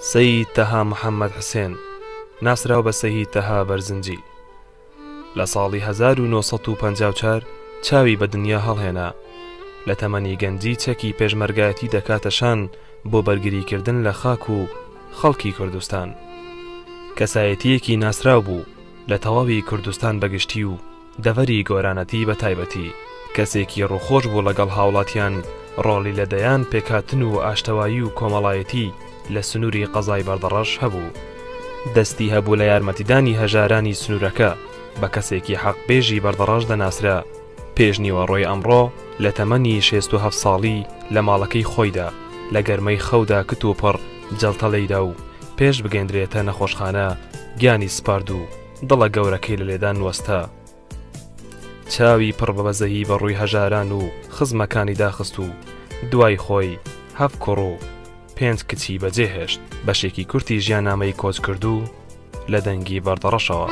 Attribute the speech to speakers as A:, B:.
A: سەید تەها محەممەد حسێن ناسراو بە سەید تەها بەرزنجی لە ساڵی 1954 چاوی بە دنیا هەڵهێنا لە تەمەنی گەنجی چەکی پێشمەرگایەتی دەکاتە شان بۆ بەرگریکردن لە خاک و خەڵکی کوردستان کەسایەتییەکی ناسراو بوو لە تەواوی کوردستان بەگشتی و دەڤەری گۆرانەتی بە تایبەتی. کەسێکی ڕووخۆش بوو ڵەگەڵ هاوڵاتیان، ڕۆڵی لە دەیان پێکهاتن و ئاشتەوایی و کۆمەڵایەتی لە سنووری قەزای بەردەڕەش هەبوو. دەستی هەبوو لە یارمەتیدانی هەژارانی سنوورەکە، بە کەسێکی حەق بێژی بەردەڕەش دەناسرا. پێشنیوەڕۆی ئەمڕۆ لە تەمەنی 67 ساڵی لە ماڵەکەی خۆیدا لە گەرمەی خەودا کت و پڕ جەڵتە لێیدا و پێش بگەندرێتە نەخۆشخانە گیانی سپارد و دڵە گەورەکەی لە لێدان وەستا. چاوی پڕ بە بەزەیی بە ڕووی هەژاران و خزمەکانی داخست و دوای خۆی هەفت کوڕ و پێنج کچی بەجێهێشت. بەشێکی کورتی ژیاننامەی کۆچکردوو لە دەنگی بەردەڕەشەوە.